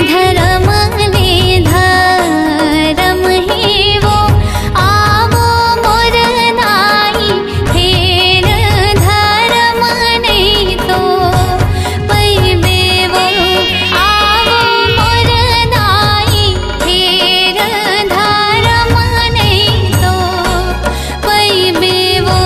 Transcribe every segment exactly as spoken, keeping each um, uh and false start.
धरम ले धरम हे वो, आवो मोर दाई, फेर धरम नइ तो पइबे वो, आवो मोर दाई, फेर धरम नइ तो पइबे वो।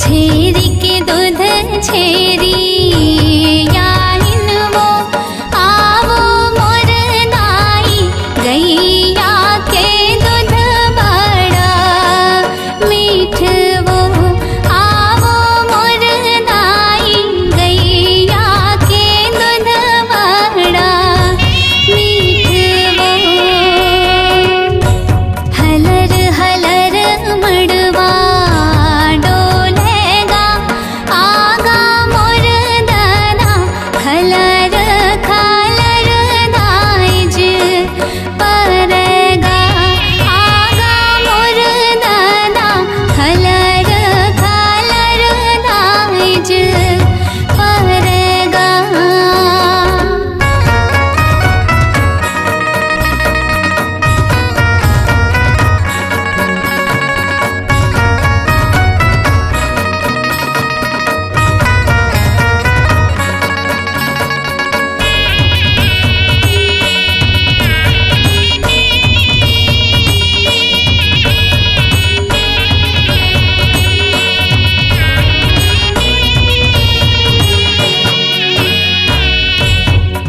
छेरी के दूध छेरी याहिन वो, आवो मोर दाई, गैया के दूध बड़ा मीठ वो, आवो मोर दाई, गैया के दूध बड़ा मीठ वो। हलर हलर मड़वा डोलेगा, आगा मोर ददा खलर खलर दाइज परगा, आगा मोर ददा खलर खलर दाइज परगा।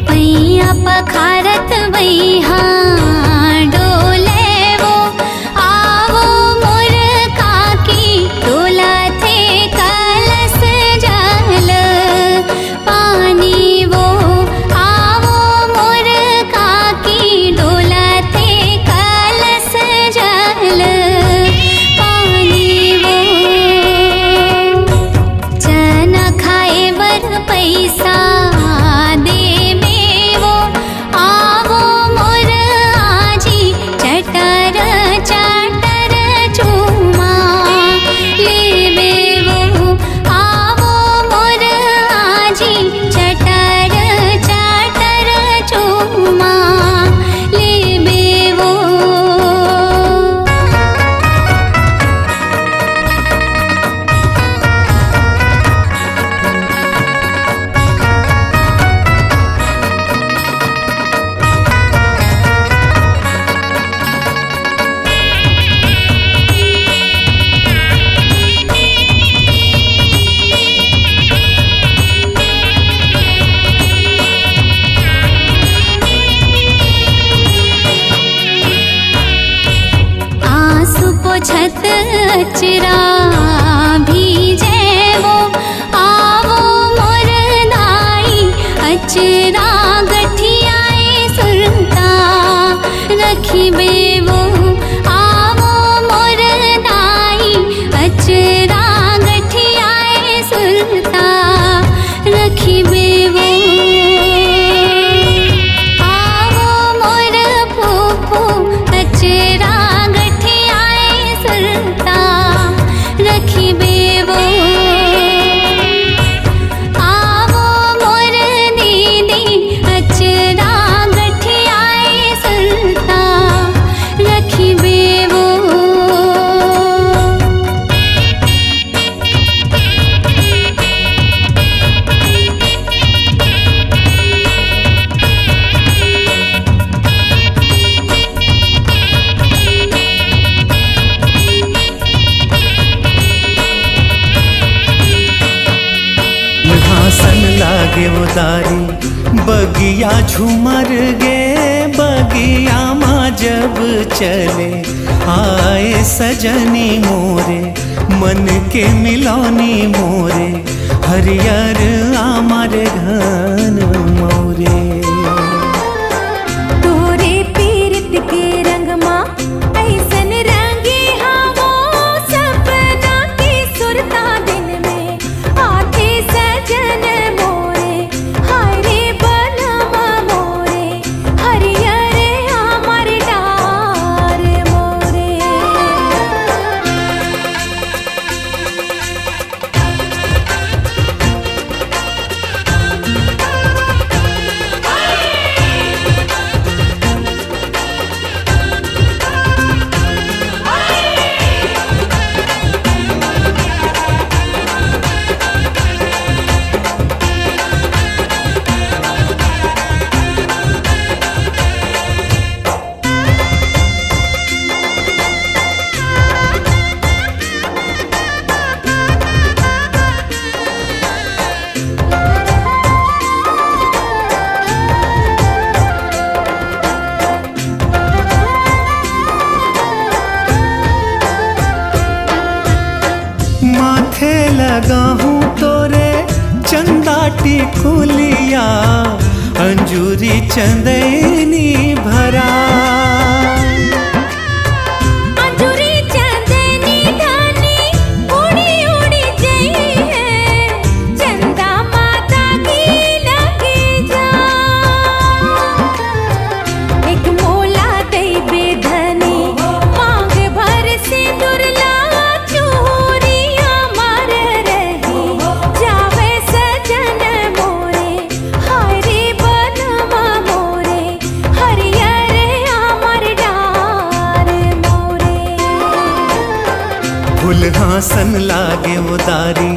पैया पखारत बइहा डोले वो, आवो मोर काकी, डोलथे कलस जल पानी वो, आवो मोर काकी, डोलथे कलस जल पानी वो। चना खाए बर पैसा देबे वो, आवो मोर आजी, चटर चटर चूमा लेबे वो, आवो मोर आजी, चटर चटर चूमा लेबे वो। आंसू पोछत अचरा भीजे वो, आवो मोर दाई, अचरा गठियाए सुरता रखिबे वो, आवो मोर दाई, अचरा गठियाए सुरता रखिबे वो। आवो मोर फूफू, अचरा गठियाए सुरता रखिबे वो। आवो मोर दीदी, अचरा गठियाए सुरता रखिबे वो। भासन लागे उदारी, बगिया झूमर गे, बगिया मा जब चले आए सजनी मोरे, मन के मिलौनी मोरे, हरियर आमर घन मोरे। तोरे पीरित के रंग मा अइसन रंगे हावो, सपना के सुरता दिन में आथे सजन मोरे। हाय रे बलम मोरे, हरियर आमर डार मोरे। माथे लगाहूँ तोरे चंदा टिकुलिया, अंजुरी चंदैनी भरा। अंजुरी चंदैनी ढानी उड़ी उड़ी जइहे, चंदा माता की लगे जा। एक मोला दइबे धनी, मांग भर सिंदूर ला, चूरिया मार रही जावे सजन मोरे। हाय रे बलमा मोरे, हरियर आमर डार मोरे। फुलहा सन लागे उदारी,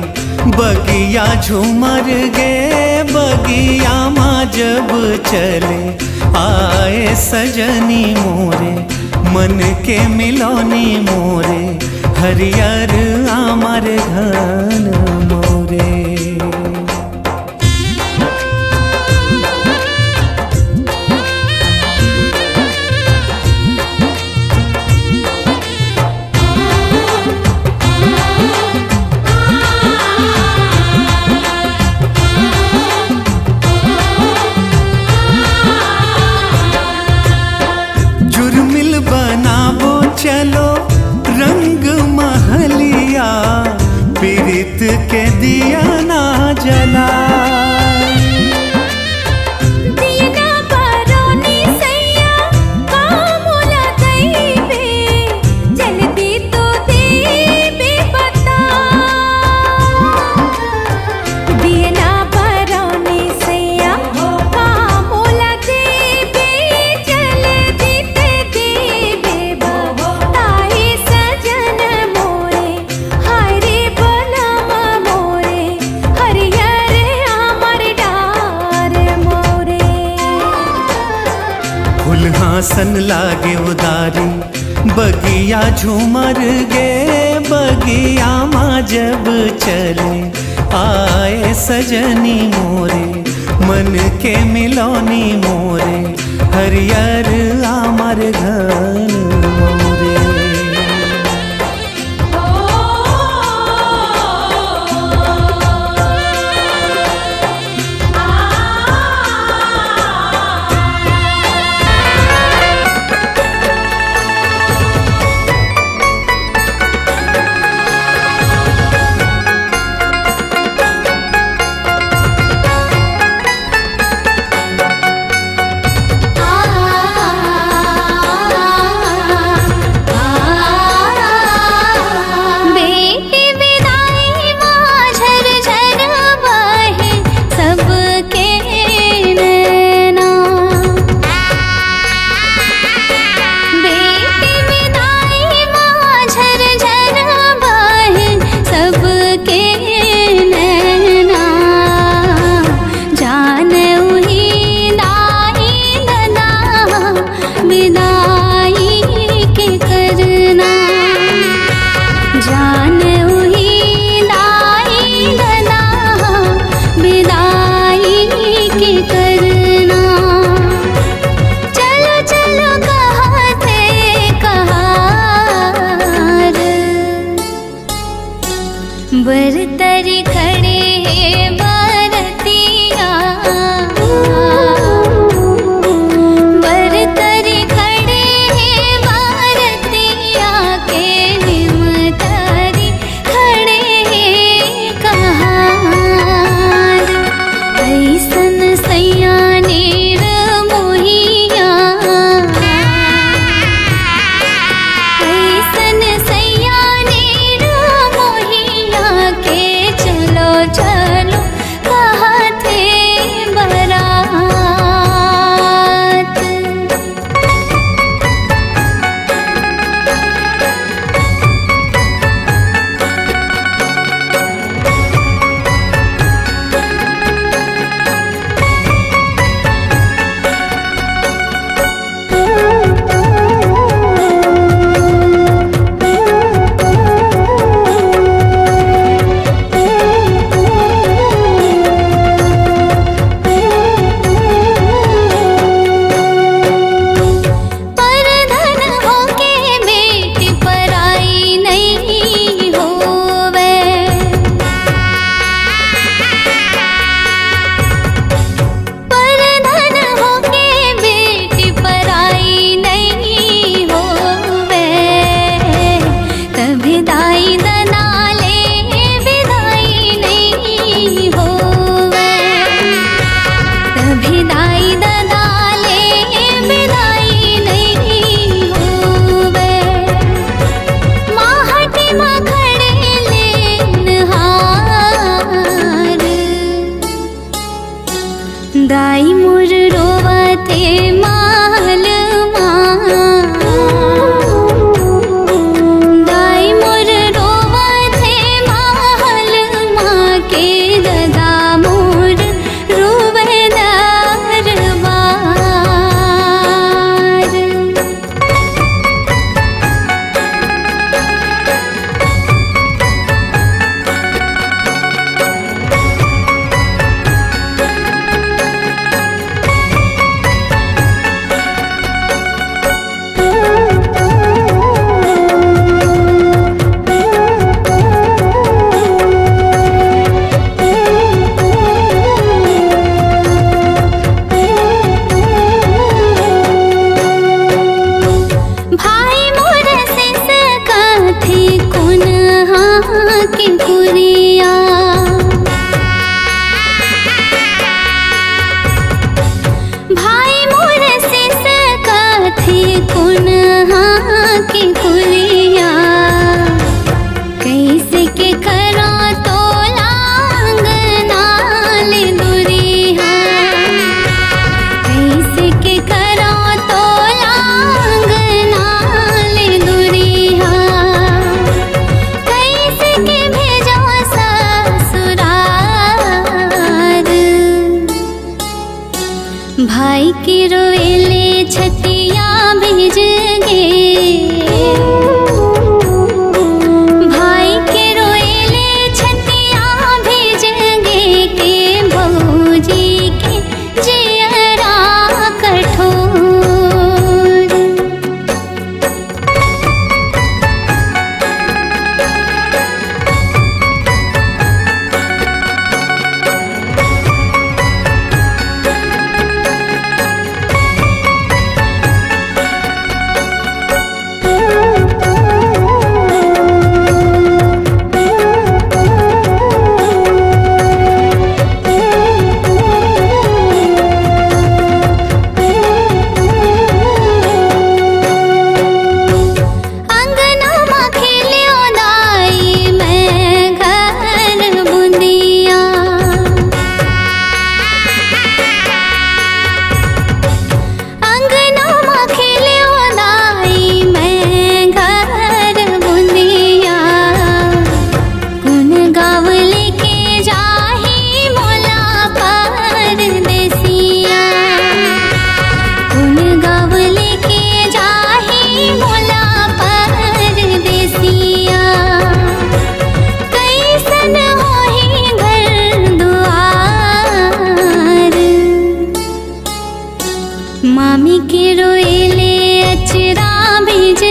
बगिया झूमर गे, बगिया मा जब चले आए सजनी मोरे, मन के मिलौनी मोरे, हरियर आमर घन मोरे। जुर्मिल बनाबो चलो रंग महलिया, पीरित के दिया ना जला। दिया ना बरौनी सैया, का मोला दइबे, जल्दी तो देबे बता। दिया ना बरौनी सैया, का मोला देबे, जल्दी ते देबे बता। ताई सजन मोरे, हाय रे बलम मोरे, हरियर आमर डार मोरे। फुलहा सन लागे उदारी, बगिया झूमर गे, बगिया मा जब चले आए सजनी मोरे, मन के मिलौनी मोरे, हरियर आमर घन मोरे। दाई ददा ले बिदाई नइ होवय, माटी म खड़े लेनहार। दाई मोर रोवथे महल मा, दाई मोर रोवथे महल मा, के ददा मोर रोवय दरबार। भाई मोर सिसकथे कोन हा के कुरिया। भाई मोर सिसकथे कोन हा के कुरिया। कइसे के करौं तोला अंगना ले दुरिहा, कइसे के करौं तोला अंगना ले दुरिहा, कइसे के भेजौं ससुरार। भाई के रोए ले छतिया भीज गे, भाई के रोए ले छतिया भीज गे, के भौजी के जियरा कठोर। अंगना म खेल्यों दाई मैं घर बुंदिया। अंगना म खेल्यों दाई मैं घर बुंदिया। कोन गाँव लेके जाही मोला परदेसिया, कोन गाँव लेके जाही मोला परदेसिया। कइसन होही घर दुआर। मामी के रोए ले अचरा भीज